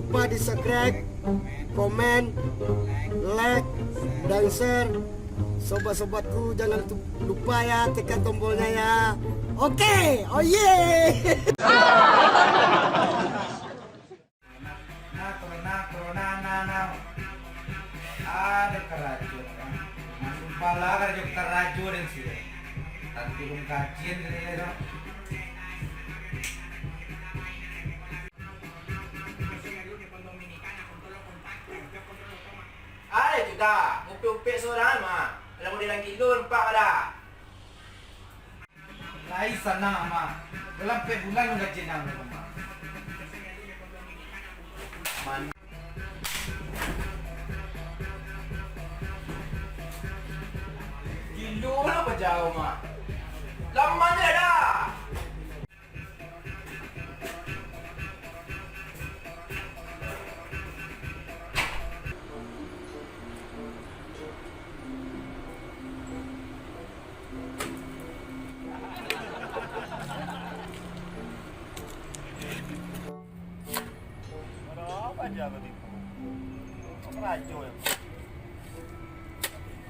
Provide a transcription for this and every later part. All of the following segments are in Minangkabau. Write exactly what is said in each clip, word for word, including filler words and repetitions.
Lupa di subscribe, komen, like, dan share. Sobat-sobatku, jangan tu-, lupa ya, tekan tombolnya ya. Oke, oh yeah. Nah, corona, corona, nah, nah. Ada karajo, kan? Masuk pala karajo, karajo dan sih. Tapi belum kajian dari itu. Ada itu dah, upik-upik seorang mah. Kalau mau di langit lu, nampak dah. Lai sanang, Mak. Dalam pek bulan gaji nang, Mak. Man. Gilo lah bajauah, Mak. Lama ni dah. Ada apa aja kau tipu? Kau kerajo ya?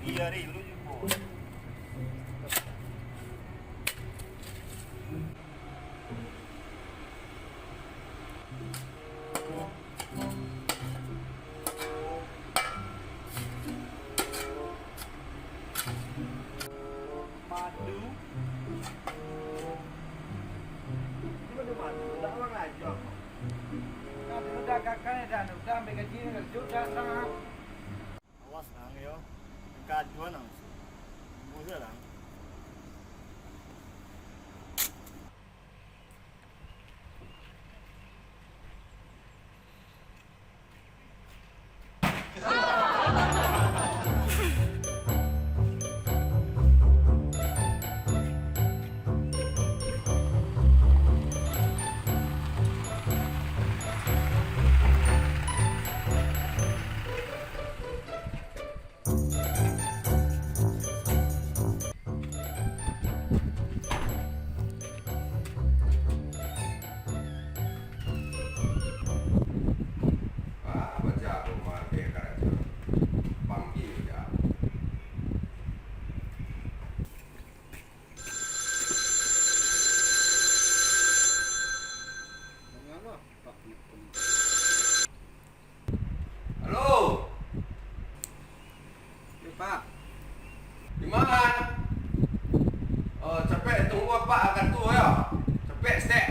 Iya, Ri, lu juga. Madu. Ini madu, madu. Ndak urang ajo kok. Nah, dulu dagangkan ya, Dan. Udah ambil gaji, kerja udah, nah. Awas nang yo, kaduan nang. Busa nang. Ah, bajago maleh karajo. Panggil ja. Halo. Yo, Pak. Di ma? Oh, capek tunggu Apak ka kantua yo. Capek saketek.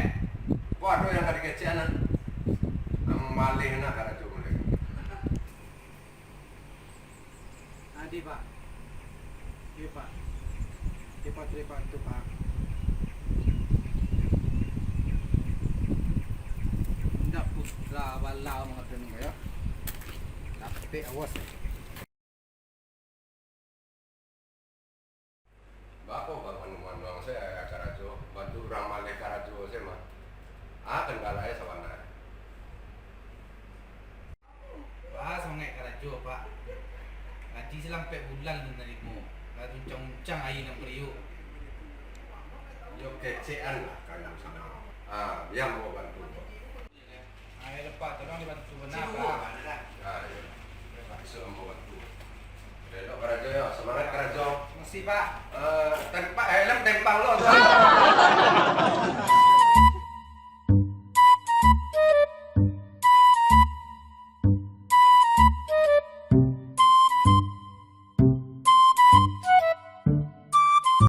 Ko ado nan ka dikecekan. Nan maleh nak karajo maleh. Adi, Pak. Yo, Pak. Yo, Pak, terima kasih, Pak. Ndak putra bala mangadon ko yo. Dapek awas. Baa kok bamanuang-manuang se karajo, bantu urang maleh karajo se mah. Ah, kandalanyo sabana. Baa sangaik karajo, Pak. Gaji se lah ampek bulan alun narimo. Lah runcang-runcang aia nan pariuak. Yo kecekan lah kayu sinan. Ah, bia ambo bantu. Aia lepak, tolong dibantu bana, Pak. Ah, iyo. Bisuak ambo bantu. Elok karajo yo, samangat karajo. Makasih, Pak. Eh, tem-, Pak, helm tempang lo.